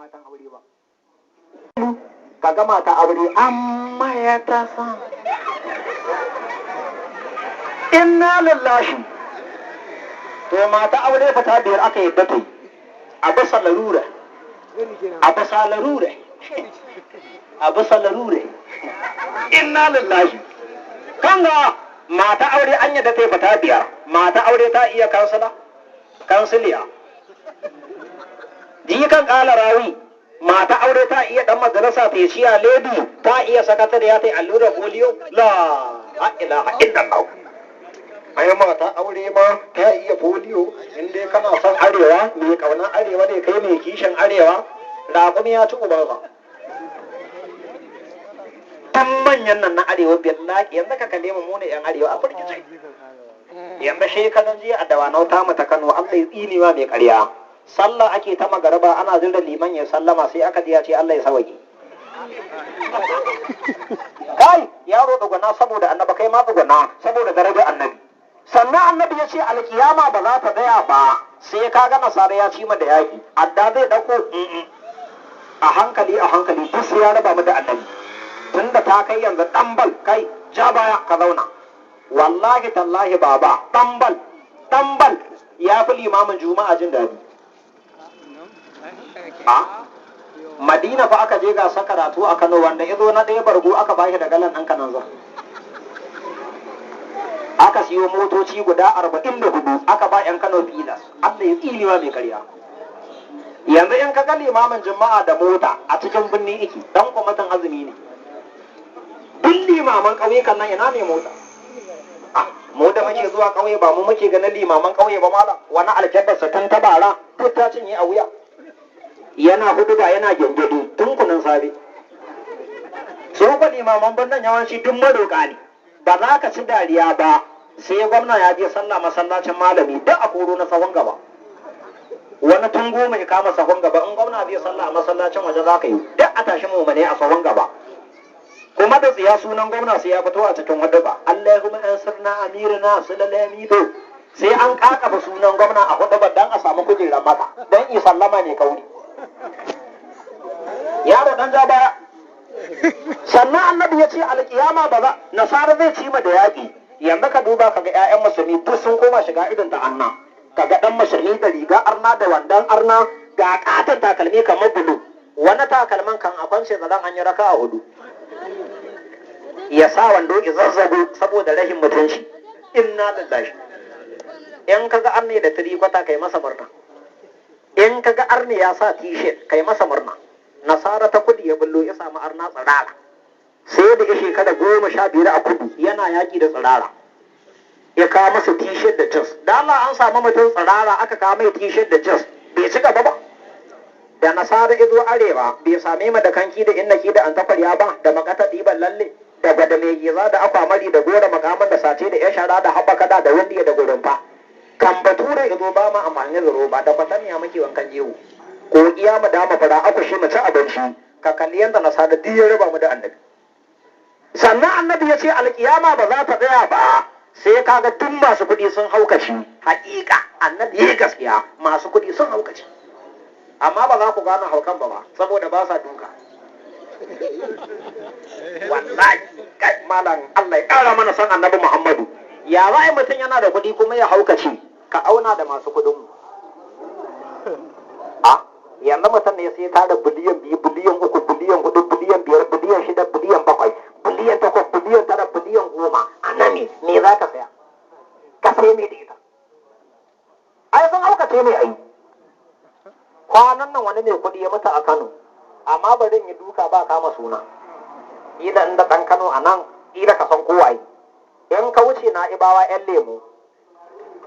Matan aure ba. Ka ga mata aure amma ya tasa. Inna lillahi. To mata aure fata biyar aka yadda ta yi. A bisa larura. A bisa larura. A bisa larura. Inna lillahi. Kan ga mata aure an yadda ta yi fata biyar. Mata aure ta iya kansila? Kansiliya. Jikan kala rawi. Mata aure ta iya dan majalisa ta ciya ledi, ta iya sakatariya ta yi allurar polio. La ilaha illallah. Ai mata aure ma ta iya polio. In dai kana son arewa, mai kauna arewa ne kai, mai kishin arewa, raƙumi ya ci ubansa. Tun manyan nan na arewa, billahi, yanzu ka kalle mu ne yan arewa a firgice. Yanzu shekaran jiya a Dawanau ta mu ta Kano, Allah ya tsinewa mai ƙarya, sallah ake ta magaraba, ana jira liman ya sallama, sai aka ji ya ce, "Allah ya sawage." Kai yaro, tsuguna saboda annaba, kai ma tsuguna saboda darajar annabi. Sannan annabi ya ce alkiyama ba za ta tsaya ba sai ka ga nasara ya ci da yaki. Adda zai dauko a hankali a hankali, duk sai ya raba mu da annabi. Tunda ta kai yanzu ɗanbal, kai ja baya ka zauna. Wallahi tallahi baba, ɗanbal ɗanbal ya fi limamin juma'a jin daɗi. A Madina fa aka je gasa karatu a Kano, wanda ya zo na ɗaya bargo aka bashi da galan ɗan kanan za. Aka siyo motoci guda 44 aka ba 'yan Kano Pillars. Allah ya tsinewa mai karya. Yanzu in ka ga limamin juma'a da mota a cikin birni iki, dan kwamitin azumi ne. Duk limaman ƙauyukan nan ina ne mota? Mu da muke zuwa ƙauye, ba mu muke ganin limaman ƙauye ba malam? Wani alkyabbar sa tun tabara duk ta cinye a wuya, yana hudu ba yana gyangyaɗi tun kunun safe. Su ko limaman birnin yawanci duk maroƙa ne. Ba za ka ci dariya ba, sai gwamna ya je sallah masallacin malami, duk a koro na sahun gaba. Wani tun 10 ya kama sahun gaba. In gwamna zai sallah a masallacin waje, za ka yi duk a tashi mumane a sahun gaba. Kuma da tsiya sunan gwamna sai ya fito a cikin huduba. "Allahumma ansirna amirina sulalamido." Sai an kakaba sunan gwamna a hudubar dan a samu kujerar maka dan i sallama ne kauri. Yaro dan ja baya. Sannan annabi ya ce alkiyama ba za nasara zai ci da yaƙi. Yanzu ka duba ka ga 'ya'yan musulmi duk sun koma shiga irin ta anna. Ka ga dan musulmi da riga arna da wandan arna, ga katon takalmi kamar bulu. Wani takalman kan a kwance zaren an yi raka a hudu. Ya sa wando ki zazzago saboda rashin mutunci. Inna lillahi. In kaga arne da tiri kwata, kai masa murna. In kaga arne ya sa t-shirt, kai masa murna. Nasara ta kudu ya bullo, ya samu arna tsirara. Sai da ya shekara 15 a kudu yana yaƙi da tsirara, ya kawo masa t-shirt da jeans. Da Allah, an samu mutum tsirara aka kawo mai t-shirt da jeans, bai ci gaba ba. Da nasara izo arewa, bai same mu da kanki da innaki da antakwarya ba, da makata ɗiban lalle, da gwada mai giza, da akwamari, da gora makaman, da sace, da yan shara, da haɓaka, da windiya, da gurumfa. Kan bature izo ba ma amfani da roba, da kwataniya muke wankan jewo ko iya mu dama fara akushi mu ci abinci. Ka kalli yanda nasara duk ya raba mu da annabi. Sannan annabi ya ce alkiyama ba za ta tsaya ba sai kaga duk masu kuɗi sun haukaci. Haƙiƙa annabi ya gaskiya, masu kuɗi sun haukaci, amma ba za ku gane haukan ba saboda ba sa duka. Wallahi kai malam, Allah ya ƙara mana san annabi Muhammadu. Ya za mutum yana da kuɗi kuma ya haukaci? Ka auna da masu kuɗin mu. A yanzu mutum ne sai tara biliyan 2, biliyan 3, biliyan 4, biliyan 5, biliyan 6, biliyan 7, biliyan 8, biliyan 9, biliyan 10. A nan me za ka saya? Ka sai me da ita? Ai sun haukace ne. Ai kwanan nan wani mai kuɗi ya mutu a Kano, amma bari in yi duka ba kama suna. Ila inda ɗan Kano a nan, ila ka san kowaye. In ka wuce na Ibawa yan lemu,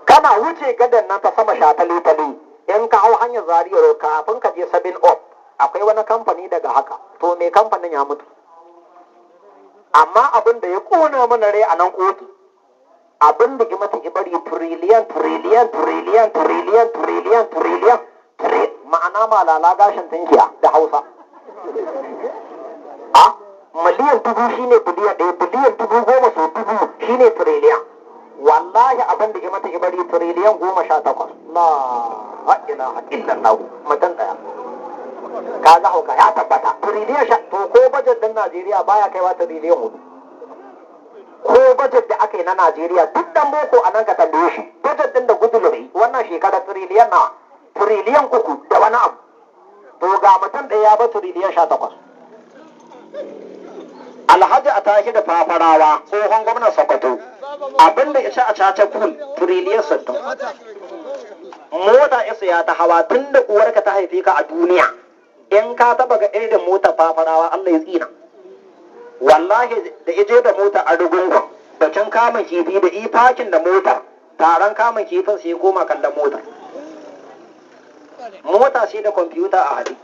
kana wuce gadan nan ta sama shatale tale, in ka hau hanyar Zaria, kafin ka je Sabin Up, akwai wani kamfani daga haka. To mai kamfanin ya mutu, amma abin da ya kona mana rai a nan kotu, abin da ya mata ibari tiriliyan tiriliyan tiriliyan tiriliyan tiriliyan tiriliyan, ma'ana malala gashin tunkiya da Hausa. A miliyan 1000 shine biliyan 1, biliyan 10,000 sau 1000 shine tiriliyan. Wallahi abin da ya mata ibari tiriliyan 18. La ilaha illallah, mutum daya. Ka ga hauka ya tabbata. Tiriliyan sha to ko bajet din Najeriya baya kaiwa tiriliyan 4. Ko bajet da aka yi na Najeriya, duk dan boko a nan ka tambaye shi, bajet din da Goodluck yi wannan shekara tiriliyan na tiriliyan 3 da wani abu. To ga mutum ɗaya ya ba tiriliyan 18. Alhaji Attahiru Bafarawa, tsohon gwamnan Sokoto, abinda ya ci a caca kul tiriliyan 60. Mota isa ya ta hawa tun da uwarka ta haife ka a duniya. In ka taba ga irin mota Bafarawa, Allah ya tsina. Wallahi da ije da mota a Rugungun bakin kamun kifi da ifakin da mota, taron kamun kifin sai koma kallon mota. Mota sai da kwamfuta a hadi.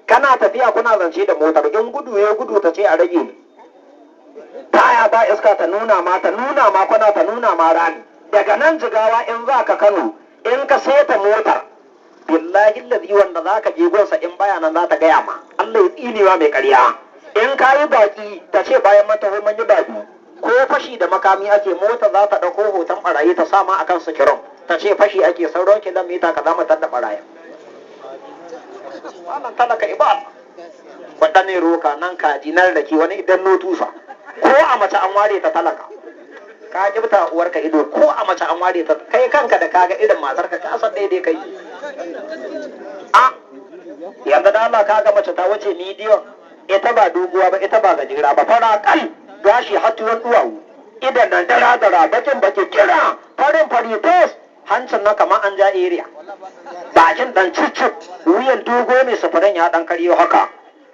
Kana tafiya kuna zance da motar, in gudu ya gudu ta ce a rage ni. Taya ba iska ta nuna ma, ta nuna ma kwana, ta nuna ma rami. Daga nan Jigawa in za ka Kano, in ka seta motar, billahi lazi wanda za ka je gonsa in baya nan za ta gaya ma. Allah ya tsinewa mai ƙarya. In ka yi baki ta ce bayan mata mun yi baki. Ko fashi da makami ake, mota za ta ɗauko hoton barayi ta sama akan sikirin, ta ce fashi ake, sauran kilomita ka zama tadda barayin. Wannan talaka ibal waɗanne roka nan kaji nan rake wani idan no tusa. Ko a mace an ware ta talaka, ka kibta uwarka ido. Ko a mace an ware ta, kai kanka da kaga irin matar ka ka san daidai kai. A yanzu da Allah kaga mace ta wuce medium, ita ba doguwa ba, ita ba gajera ba, fara kal, gashi hatuwan duwawu, idan nan dara dara, bakin baki kira, farin fari tos, hancin na kamar an ja area, bakin dan cicip, wuyan dogo mai sufurin ya dan karyo haka,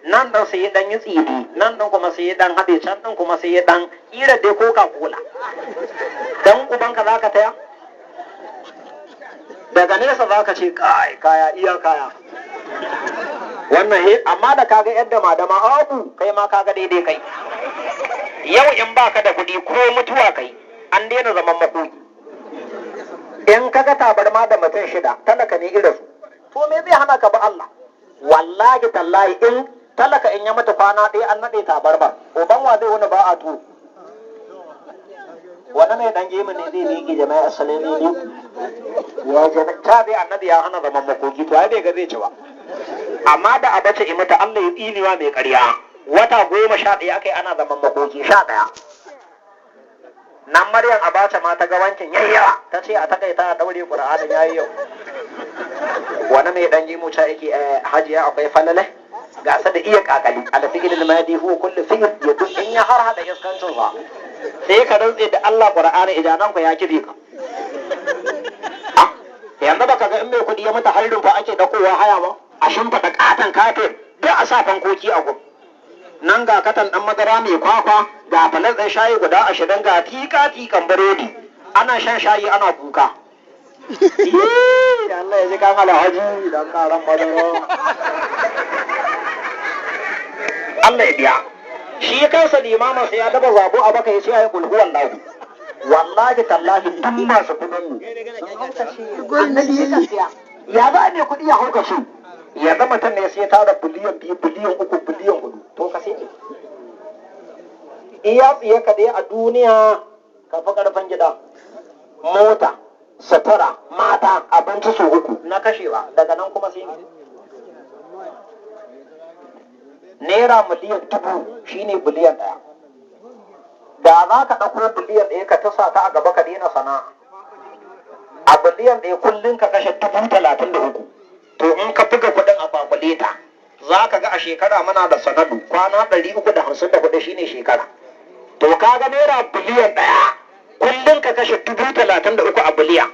nan dan sai ya dan yi tsidi, nan dan kuma sai ya dan haɗe, can dan kuma sai ya dan kira dai Coca Cola. Dan ubanka zaka taya? Daga nesa zaka ce kai kaya iya kaya wannan he. Amma da kaga yadda madama abu, kai ma kaga daidai kai. Yau in baka da kuɗi, ko mutuwa kai, an daina zaman makoki. In kaga tabarma da mutum shida, talaka ne irin su. To me zai hana ka ba Allah? Wallahi tallahi, in talaka in ya mutu kwana ɗaya an naɗe tabarmar, uban wa zai wani ba a to wani mai dan gemu ne zai miƙe, jama'a assalamu alaikum ya jama'a. Ta dai annabi ya hana zaman makoki, to ai bai ga zai ci ba. Amma da Abacha i mutu, Allah ya tsinewa mai ƙarya, wata 11 aka yi ana zaman makoki, 11. Nan Maryam Abacha ma ta ga wankin yayyawa, ta ce a takaita, a daure Qur'anin yayi yau. Wani mai dan gemu ta yake, hajiya akwai falale gasa da iya kakali alfi'il al-madi huwa kullu fi'l yadul. In ya har hada iskancin sa, sai ka rantse da Allah Qur'ani idanan ku ya kibe ka. Yanzu baka ga in mai kuɗi ya mata harin fa ake dakowa haya ba, a shimfiɗa katon kafin duk a sa fankoki a gun nan, ga katan ɗan madara mai kwakwa, ga falar ɗin shayi guda 20, ga tika tikan burodi, ana shan shayi ana kuka. Allah ya ji kan alhaji dan karan madara, Allah ya biya. Shi kansa limamin sai ya daba zabo a baka, ya ce ayi kulhu. Wallahi wallahi tallahi, duk masu kudin mu, annabi ya gaskiya, ya za mai kuɗi ya hauka shi? Ya zama mutum ne sai ya tara biliyan 2, biliyan 3, biliyan 4, to ka sai iya tsiye ka dai a duniya, ka fi karfin gida, mota, sutura, mata, abinci su uku na kashewa. Daga nan kuma sai naira miliyan 1000 shine biliyan 1. Da za ka ɗauko biliyan 1 ka tasa ta a gaba, ka daina sana'a, a biliyan 1 kullum ka kashe 33,000, to in ka buga kuɗin a kwakuleta za ka ga a shekara muna da sanadu kwana 354 shine shekara. To ka ga naira biliyan 1, kullum ka kashe 33,000 a biliyan,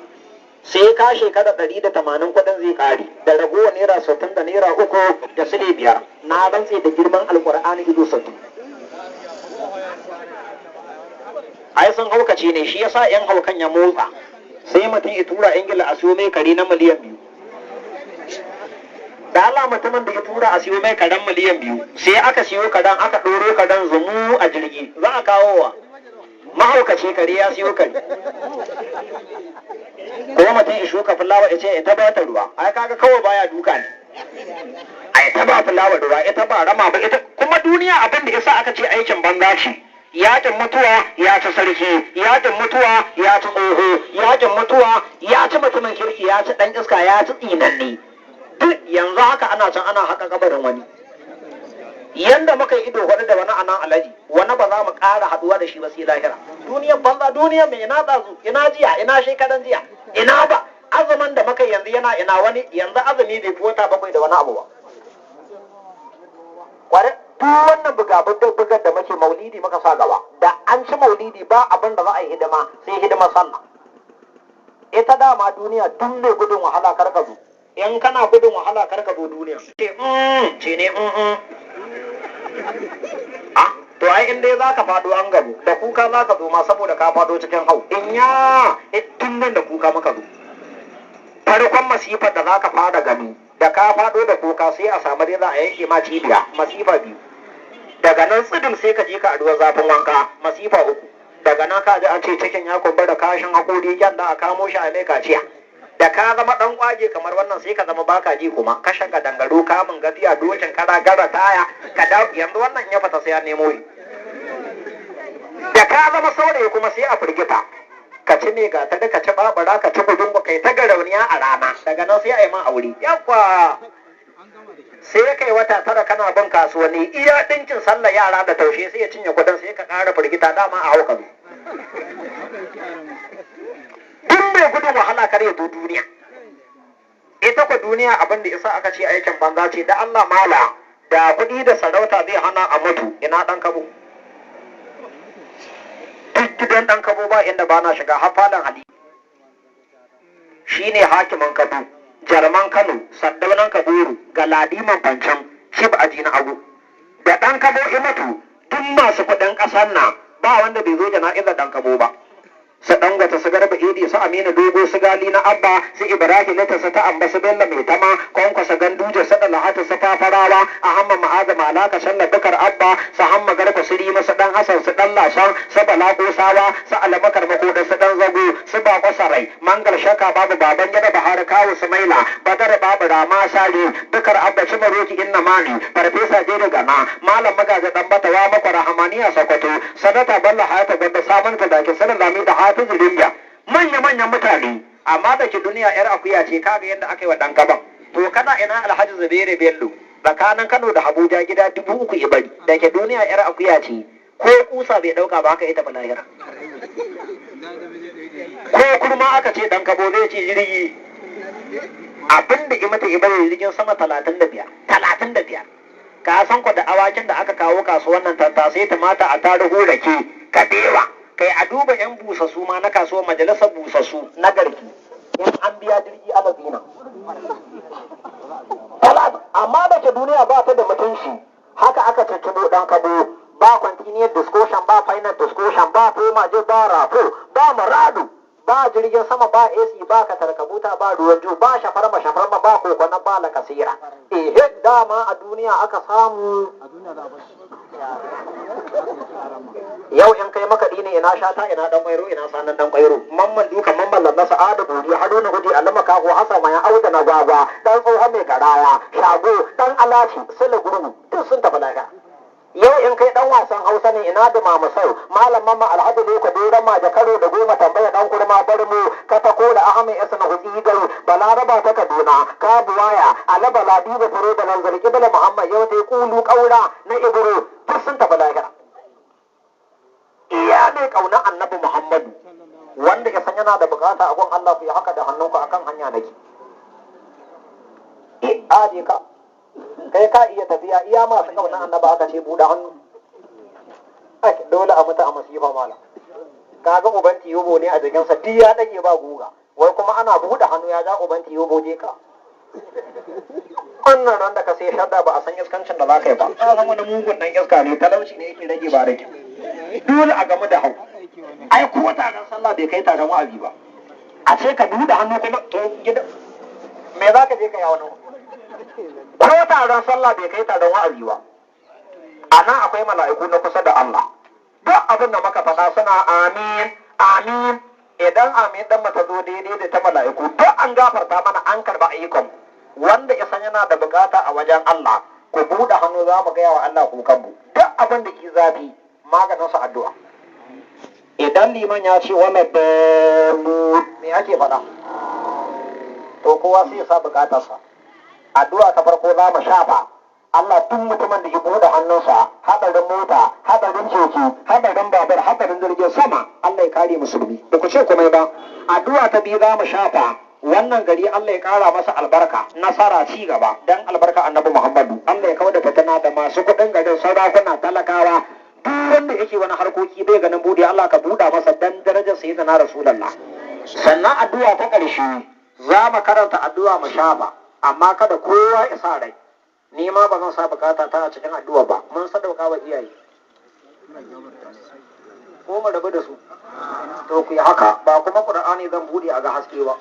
sai ka shekara 180 kuɗin zai ƙare da ragowar naira 60 da naira 3 da sile 5. Na rantse da girman Alƙur'ani ido 60. Ai sun haukace ne, shi yasa yan haukan ya motsa, sai mutum ya tura Ingila a siyo mai kare na miliyan 2. Da Allah, mutumin da ya tura a siyo mai karen miliyan 2, sai aka siyo karen, aka ɗoro karen zumu a jirgi za a kawo wa mahaukaci kare, ya siyo kare. Ko mutum ya shuka fulawa, ya ce ita ba ta ruwa, ai kaga kawai baya duka ne, ai ta ba fulawa ruwa, ita ba rama ba. Ita kuma duniya, abin da yasa aka ce aikin banza ce, yakin mutuwa ya ci sarki, yakin mutuwa ya ci tsoho, yakin mutuwa ya ci mutumin kirki, ya ci dan iska, ya ci tsinanne. Duk yanzu haka ana can ana haka kabarin wani. Yanda muka yi ido hudu da wani anan alaji, wani ba za mu ƙara haɗuwa da shi ba sai lahira. Duniyar banza, duniyar mai ina ɗazu, ina jiya, ina shekaran jiya, ina ba azumin da muka yanzu yana ina wani yanzu azumi bai fi wata 7 da wani abu ba. Kware duk wannan buga-bugar da muke maulidi muka sa gaba, da an ci maulidi ba abin da za a yi hidima sai hidimar sallah. Ita dama duniya duk mai gudun wahala kar ka zo. In kana gudun wahala kar ka zo duniya. Ce ce ne Ah, to ai in dai zaka fado an gabo da kuka zaka zo ma saboda ka fado cikin hau. In ya tun nan da kuka muka zo. Farkon masifar da zaka fara gani da ka fado da kuka sai a samu dai za a yanke ma cibiya, masifa 2. Daga nan tsidim sai ka je ka aduwa zafin wanka, masifa 3. Daga nan ka ji an ce cikin ya kumbura, kashin hakori kyanda a kamo shi a mai kaciya. Da ka zama dan kwage kamar wannan sai ka zama baka ji kuma ka shanga dangaro kamun gafiya dokin kara gara taya ka da yanzu wannan ya fata sai ya nemo shi. Da ka zama saurayi kuma sai a firgita, ka ci ne ga ta da ka ci babura ka ci gudun kai ta garauniya a rana. Daga nan sai a yi ma aure yakwa, sai kai wata 9 kana bin kasuwanni iya dinkin sallar yara da taushe sai ya cinye kudin sai ka ƙara firgita dama a hauka. Duk mai gudun wahala kar ya zo duniya. Ita ku duniya abin da isa aka ce aikin banza ce da Allah mala da kuɗi da sarauta zai hana a mutu ina ɗan kabo. Duk gidan ɗan kabo ba inda ba na shiga har falon Ali. Shi ne hakimin Kabo, Jarman Kano, Sardaunan Kabiru, Galadiman Fancan, Shib Aji na Agu. Da ɗan kabo ya mutu duk masu kuɗin ƙasar nan ba wanda bai zo jana'izar ɗan kabo ba. Su Dangote, su Garba Idi, su Aminu Dogo, su Gali na Abba, su Ibrahim ta su ta Amba, su Bello Mai Tama, Kwankwasa Ganduje, su Dalhatu, su Fafarawa, Ahmad Ma'aza Malaka, Salla Bukar Abba, su Hamma Garba, su Rima, su Dan Hassan, su Dan Lashan, su Bala Kosawa, su Alabakar Makoda, su Dan Zago, su Bako Sarai, Mangal Shaka Babu Baban Gida Buhari Kawu Sumaila, Badar Babu Rama Sari, Bukar Abba Cimaroki Inna Mani, Farfesa Jere Gana, Malam Magaji Dan Batawa Makwara Hamaniya Sokoto, Sanata Bello Hayatu Gwanda Sabon Kadaki, Sanin Lami da Hafizu Rinja, manya-manyan mutane, amma da ke duniya yar akuya ce kaga yadda aka yi wa ɗan kaban. To kana ina Alhaji Zubairu Bello tsakanin Kano da Abuja gida 3000 ibari, da ke duniya yar akuya ce ko kusa bai ɗauka ba haka ita ba lahira. Ko kurma aka ce ɗan kabo zai ce jirgi abin da imata ibari jirgin sama 35, 35. Ka san ku da awakin da aka kawo kasuwan nan tattasai tumata a taruhu rake kabewa. Kai a duba yan busassu ma na kasuwar majalisar busassu na garki in an biya jirgi ana zina. Amma da ke duniya ba ta da mutunci haka aka ciccimo ɗan kabo ba continued discussion ba final discussion ba foma je ba rafo ba muradu ba jirgin sama ba AC ba katarkabuta ba ruwan ju ba shafarma shafarma ba kokona ba lakasira. Ehe dama a duniya aka samu. Yau in kai makaɗi ne ina shata ina ɗan ƙwairo ina sanan ɗan ƙwairo mamman duka mamman lalla sa'adu buri haruna guji alama kago hasa maya auda na gwagwa ɗan tsohon mai garaya shago ɗan alaci sila gurgu duk sun tafi lafiya. Yau in kai ɗan wasan hausa ne ina da mamusau malam mamma alhaji leko doron maje karo da goma tambaya ɗan kurma barmo katako da ahmed isa na hutsi gari balaraba ta kaduna kabuwaya alaba ladiba fure da lanzarki bala muhammad yau ta kulu ƙaura na ibro duk sun tafi lafiya. Iya mai kauna annabi Muhammadu wanda ya san yana da bukata a gun Allah ku yi haka da hannunku akan hanya nake. Aje ka kai ka iya tafiya iya masu kauna annabi aka ce buɗe hannu. Dole a mutu a masifa malam. Kaga uban tiyobo ne a jikinsa duk ya dage ba guga wai kuma ana buɗe hannu ya ja uban tiyobo je ka. Wannan ran da ka sai shadda ba a san iskancin da za ka yi ba. Ka san wani mugun dan iska ne talauci ne yake rage ba rage. Dole a gamu da hau. Ai ko taron sallah bai kai taron wa'azi ba. A ce ka buɗe hannu kuma to gida me za ka je ka yi wani? Ko taron sallah bai kai taron wa'azi ba. A nan akwai mala'iku na kusa da Allah. Duk abin da muka faɗa suna amin amin. Idan amin dan mata zo daidai da ta mala'iku duk an gafarta mana an karba ayyukan. Wanda ya san yana da bukata a wajen Allah ku buɗe hannu za mu gaya wa Allah kukanmu. Duk abin da ke zafi maganin sa addu'a. Idan liman ya ce wala dalu me ake faɗa? To kowa sai ya sa bukatarsa. Addu'a ta farko za mu shafa. Allah, duk mutumin da ya buɗe hannunsa, hadarin mota, hadarin keke, hadarin babur, hadarin jirgin sama, Allah ya kare musulmi. Ba ku ce komai ba. Addu'a ta biyu za mu shafa. Wannan gari Allah ya kara masa albarka, nasara, ci gaba, dan albarka Annabi Muhammadu. Allah ya kawo da fitina da masu kuɗin garin, sarakuna, talakawa, duk wanda yake wani harkoki bai ganin bude, Allah ka buɗa masa dan darajar Sayyidina Rasulullah. Sannan addu'a ta ƙarshe za mu karanta addu'a mu shafa, amma kada kowa ya sa rai. Ni ma ba zan sa bukata ta a cikin addu'a ba. Mun sadauka wa iyaye ko mu rabu da su. To ku yi haka. Ba kuma Qur'ani zan bude a ga haske ba.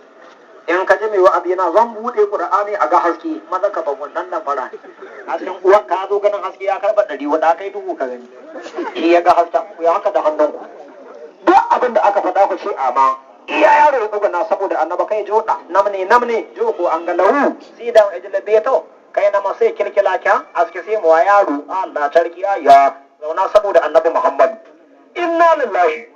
In ka ji mai wa'azi yana zan bude Qur'ani a ga haske, maza ka ban wannan nan fara hasken uwa. Ka zo ganin haske ya karba 400, kai duhu ka gani, shi ya ga hasken. Ku yi haka da hannunku. Duk abin da aka faɗa ku ce amma iya yaro ya tsuguna saboda annaba. Kai joɗa namne namne jo ko an ga lahu sai da ejila beto kai na masai kilkila kya aske sai mu yaro. Allah sarki, ya zauna saboda Annabi Muhammad. Inna lillahi.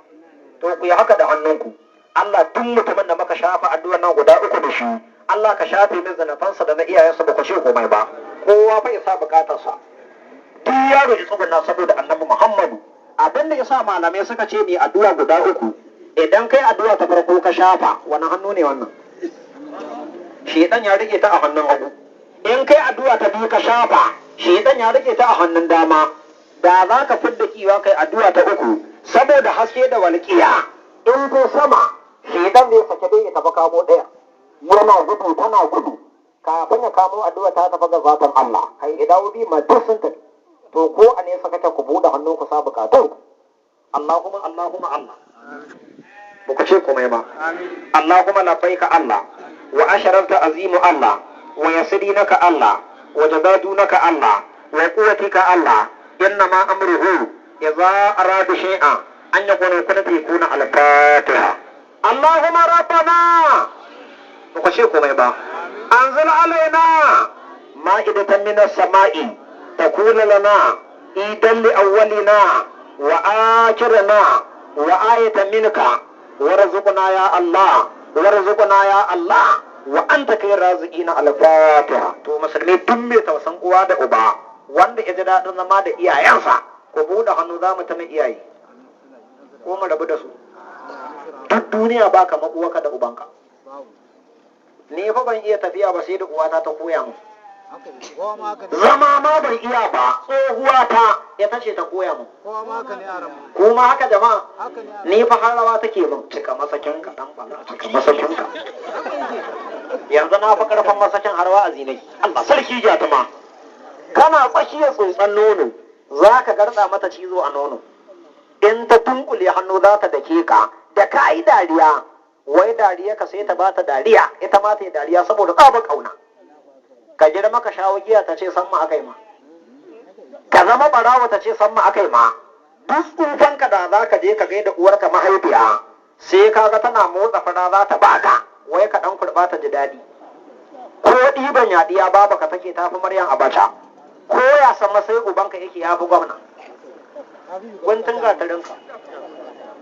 To ku yi haka da hannunku. Allah, duk mutumin da muka shafa addu'ar nan guda uku da shi, Allah ka shafe min zanafansa da na iyayensa. Ba ku ce komai ba. Kowa fa ya sa bukatarsa. Duk yaro ya tsuguna saboda Annabi Muhammadu. Abin da yasa malamai suka ce ni addu'a guda uku, idan kai addu'a ta farko ka shafa, wani hannu ne wannan? Shedan ya rike ta a hannun hagu. In kai addu'a ta biyu ka shafa, shedan ya rike ta a hannun dama. Da za ka fidda kiwa kai addu'a ta uku, saboda haske da walƙiya, in ko sama shedan zai sake dai ya tafi kamo ɗaya, yana gudu tana gudu, kafin ya kamo addu'a ta tafi ga zatan Allah. Kai idawo bi ma duk sun tafi. To ko a nesa kake, ku buɗe hannu ku sa bukatun. Allahumma, Allahumma, Allah. Ba ku ce komai ba. Allahumma labbaika Allah, wa ashararta azimu Allah, wa yasrinaka Allah, wa jazadunaka Allah, wa quwwatika Allah. Innama amruhu idza arada shay'an an yakuna kun yakuna. Al-fatiha. Allahumma rabbana. Ba ku ce komai ba. Anzil alaina ma'idatan minas sama'i takuna lana idan li awwalina wa akhirina wa ayatan minka, warzuqna ya Allah, warzuqna ya Allah, wa anta kai raziqina. Al-fatiha. To musulmi, duk mai tausan uwa da uba, wanda ya ji daɗin zama da iyayensa, ku buɗe hannu za mu ta mai iyaye ko mu rabu da su. Duk duniya ba kamar uwarka da ubanka. Ni fa ban iya tafiya ba sai da uwata ta koya mu. Zama ma ban iya ba, tsohuwa ta ita ce ta koya mu. Kuma haka jama'a, ni fa har rawa take min. Cika masakin ka dan bala, cika masakin ka. Yanzu na fi karfin masakin, har wa'azi ne. Allah sarki jatuma, kana tsakiyar tsotsan nono za ka garda mata cizo a nono. In ta tunkule hannu za ta dake ka, da ka yi dariya, wai dariya ka sai ta bata dariya, ita ma ta yi dariya saboda tsabar kauna. Ka girma ka shawo giya, ta ce san ma aka yi ma. Ka zama barawa, ta ce san ma aka yi ma. Duk tsufanka da za ka je ka gaida uwarka mahaifiya, sai ka ga tana motsa fara za ta baka, wai ka dan kurba ta ji daɗi. Ko ɗiban yaɗiya baba ka take tafi Maryam Abacha, ko ya san masai ubanka yake ya fi gwamna. Guntun gatarinka.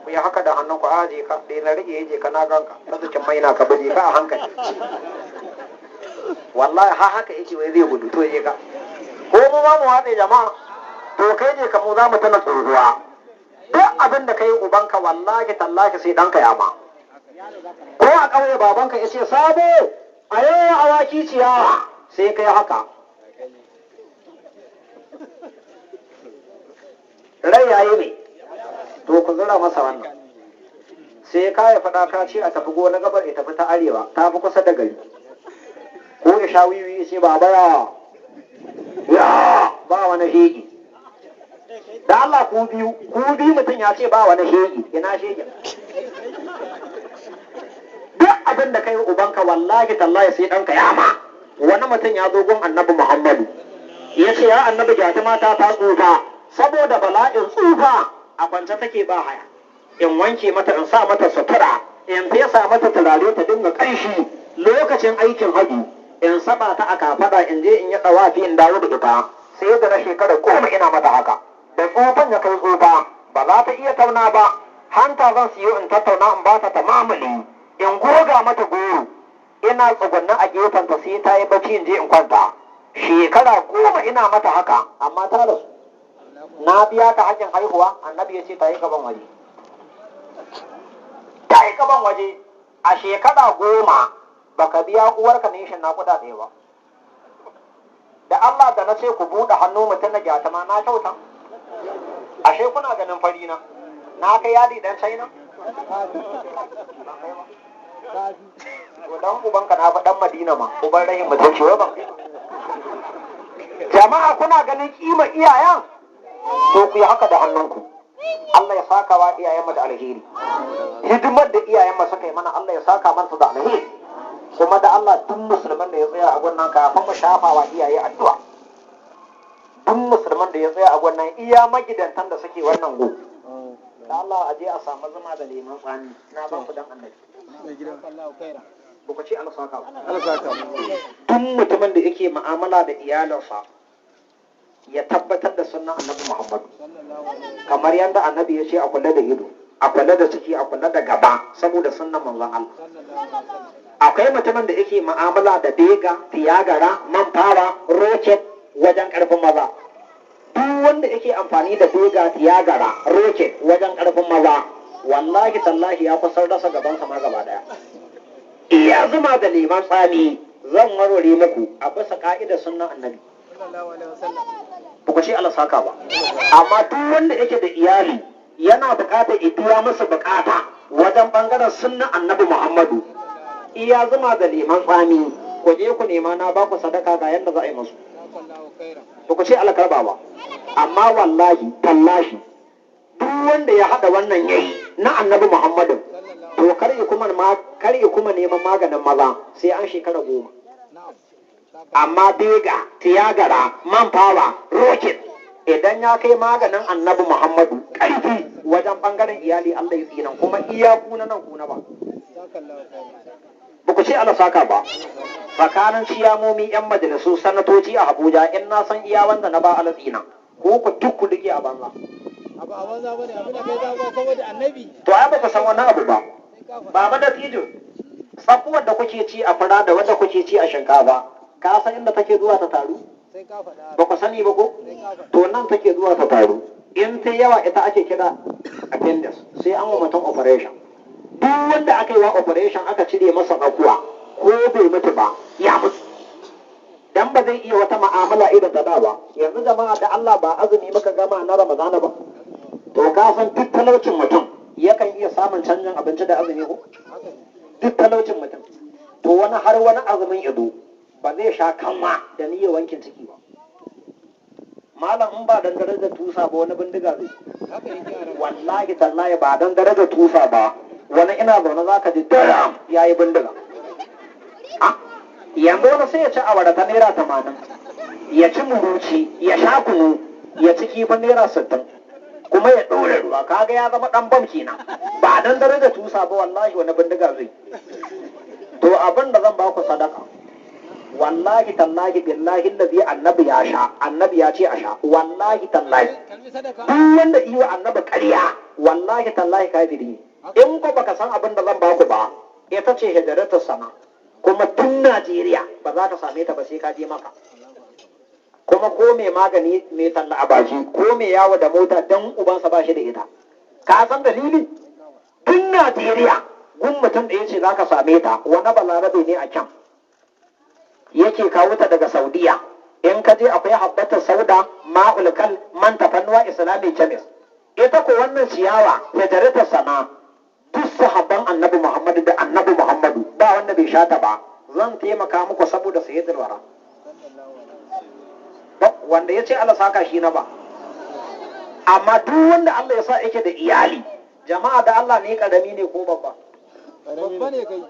Ku yi haka da hannun ku. Aje ka da na rike, je ka na ganka ta jikin mai na ka buje ka a hankali. Wallahi ha haka yake, wai zai gudu. To je ka, ko mu ma mu watse jama'a. To kai je ka, mu za mu tana tsohuwa. Duk abin da kai ubanka, wallahi tallahi sai ɗanka ya ma. Ko a ƙauye babanka ya ce sabo a yau awaki ciyawa, sai kai haka rai yayi ne. To ku zura masa wannan. Sai ka ya faɗa ka ce a tafi gona gabar, ya tafi ta arewa, ta fi kusa da gari. Ko ya sha wiwi ya ce baba ya ya ba wani shegi da Allah. Ku biyu, ku biyu, mutum ya ce ba wani shegi, ina shegi? Duk abin da kai ubanka, wallahi tallahi sai ɗanka ya ma. Wani mutum ya zo gun Annabi Muhammadu, ya ce ya Annabi, gyati mata ta tsufa, saboda bala'in tsufa a kwance take ba haya. In wanke mata, in sa mata sutura, in fesa mata turare ta dinga ƙanshi, lokacin aikin haji in saba ta a kafaɗa in je in yi ɗawafi in dawo da ita, sai da na shekara 10 ina mata haka. Da tsufan ya kai tsufa, ba za ta iya tauna ba, hanta zan siyo in tattauna in ba ta ta mamale, in goga mata goro. Ina tsugunna a gefen ta sai ta yi bacci in je in kwanta. Shekara 10 ina mata haka, amma ta rasu. Na biya ta hanyar haihuwa, annabi ya ce ta yi gaban waje. Ta yi gaban waje a shekara 10 baka biya uwarka nishin naƙuda ɗaya ba. Da Allah da na ce ku buɗe hannu mutum na gyata ma na kyauta. Ashe kuna ganin fari na. Na kai yadi dan China? To dan ubanka na fa dan Madina ma, uban rahin mutunci wai ban. Jama'a kuna ganin kima iyayen? To ku yi haka da hannunku. Allah ya saka wa iyayenmu da alheri. Hidimar da iyayenmu suka yi mana Allah ya saka mana da alheri. Kuma da Allah duk musulman da ya tsaya a gwannan kafin mu shafa wa iyaye addu'a. Duk musulman da ya tsaya a gwannan iya magidantan da suke wannan go. Da Allah a je a samu zuma da lemon tsami na ba ku dan annabi. Ba ku ce Allah saka ba. Duk mutumin da yake mu'amala da iyalinsa ya tabbatar da sunnan annabi Muhammadu. Kamar yadda annabi ya ce a kula da ido, a kula da ciki, a kula da gaba saboda sunnan manzon Allah. Akwai mutumin da yake mu'amala da bega, tiyagara, man fara, roket wajen karfin maza. Duk wanda yake amfani da bega, tiyagara, roket wajen karfin maza, wallahi tallahi ya kusan rasa gabansa ma gaba daya. Iya zuma da liman tsami zan warware muku a bisa ka'idar sunnan annabi. Ba ku ce Allah saka ba. Amma duk wanda yake da iyali yana bukatar ya biya masa bukata wajen bangaren sunnan annabi Muhammadu. Iya zuma da liman tsami ku je ku nema na ba ku sadaka ga yadda za a yi musu. Ba ku ce Allah karba ba. Amma wallahi tallahi duk wanda ya haɗa wannan yayi na annabi Muhammadu to kar ya kuma neman maganin maza sai an shekara 10. Amma bega, tiyagara, man fawa, roket idan ya kai maganin annabi Muhammadu ƙarfi wajen ɓangaren iyali Allah ya tsinan kuma iya kuna nan kuna ba. Ba ku ce Allah saka ba. Tsakanin ciyamomi 'yan majalisu sanatoci a Abuja in na san iya wanda na ba Allah tsinan ko ku duk ku rike a banza. Abu a banza bane abu da kai za saboda annabi. To ai ba ku san wani abu ba. Baba da tijo, tsakuwar da kuke ci a fura da wanda kuke ci a shinkafa, ka san inda take zuwa ta taru? Ba ku sani ba ko? To nan take zuwa ta taru. In ta yawa ita ake kira appendix, sai an wa mutum operation. Duk wanda aka yi wa operation aka cire masa tsakuwa, ko bai mutu ba, ya mutu. Dan ba zai iya wata ma'amala irin ta da ba. Yanzu jama'a da Allah ba azumi muka gama na Ramadana ba. To ka san duk talaucin mutum yakan iya samun canjin abinci da azumi ko? Duk talaucin mutum. To wani har wani azumin ido ba zai sha kanwa da niyyar wankin ciki ba. Malam in ba dan darajar tusa ba wani bindiga zai. Wallahi tallahi ba dan darajar tusa ba. Wani ina zaune zaka ji daram yayi bindiga. Yanzu wani sai ya ci awara ta naira 80, ya ci muruci, ya sha kunu, ya ci kifin naira 60, kuma ya ɗore ruwa, kaga ya zama ɗan bam kenan. Ba dan darajar tusa ba wallahi wani bindiga zai. To abin da zan ba ku sadaka, wallahi tallahi billahi allazi annabi ya sha, annabi ya ce a sha, wallahi tallahi. Duk wanda iya annabi ƙarya, wallahi tallahi kafiri ne. In ko baka san abin da zan ba ku ba, ita ce hijiratar sana. Kuma tun Najeriya ba za ka same ta ba sai ka je maka. Kuma ko mai magani mai talla a baki ko mai yawo da mota dan ubansa ba shi da ita. Ka san dalili? Tun Najeriya gun mutum da ya ce za ka same ta wani balarabe ne a can. Yake kawo ta daga Saudiya. In ka je akwai habbatar sauda, ma'ul kal, man tafannuwa islamic chemist. Ita ko wannan ciyawa hijiratar sana duk sahabban annabi Muhammadu da annabi Muhammadu ba wanda bai sha ta ba. Zan taimaka muku saboda sayyidul wara. Wanda ya ce Allah saka shi na ba. Amma duk wanda Allah ya sa yake da iyali, jama'a da Allah ni karami ne ko babba? Babba ne kai.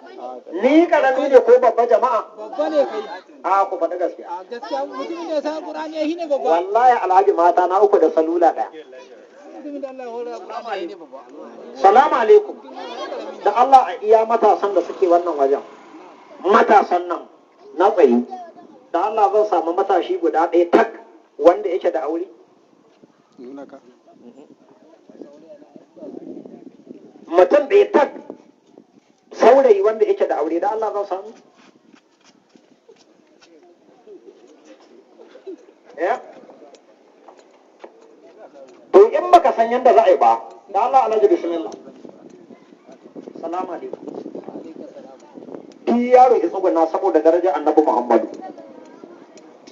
Ni karami ne ko babba jama'a? Babba ne kai. A ku faɗi gaskiya. A gaskiya mutumin da ya san Qur'ani ya shine babba. Wallahi alhaji mata na uku da salula ɗaya. Mutumin da Allah ya hore Qur'ani ya shine babba. Salamu alaikum. Da Allah a iya matasan da suke wannan wajen. Matasan nan na tsaye. Da Allah zan samu matashi guda ɗaya tak wanda yake da aure. Mutum ɗaya tak saurayi wanda yake da aure da Allah zan samu. Eh, to in baka san yadda za a yi ba, da Allah, alhaji, bismillah, salamu alaikum. Duk yaro ya tsuguna saboda darajar Annabi Muhammadu.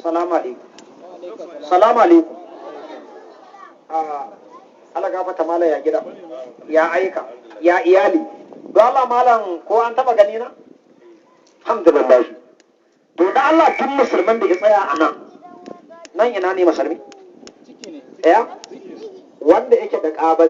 Salamu alaikum, salamu alaikum. Ah, Allah gafata malam, ya gida, ya aika, ya iyali? Don Allah malam, ko an taba gani na? Alhamdulillah. To da Allah, duk musulman da ya tsaya a nan, nan ina ne musulmi? Ciki ne. Eh, wanda yake da ƙaba.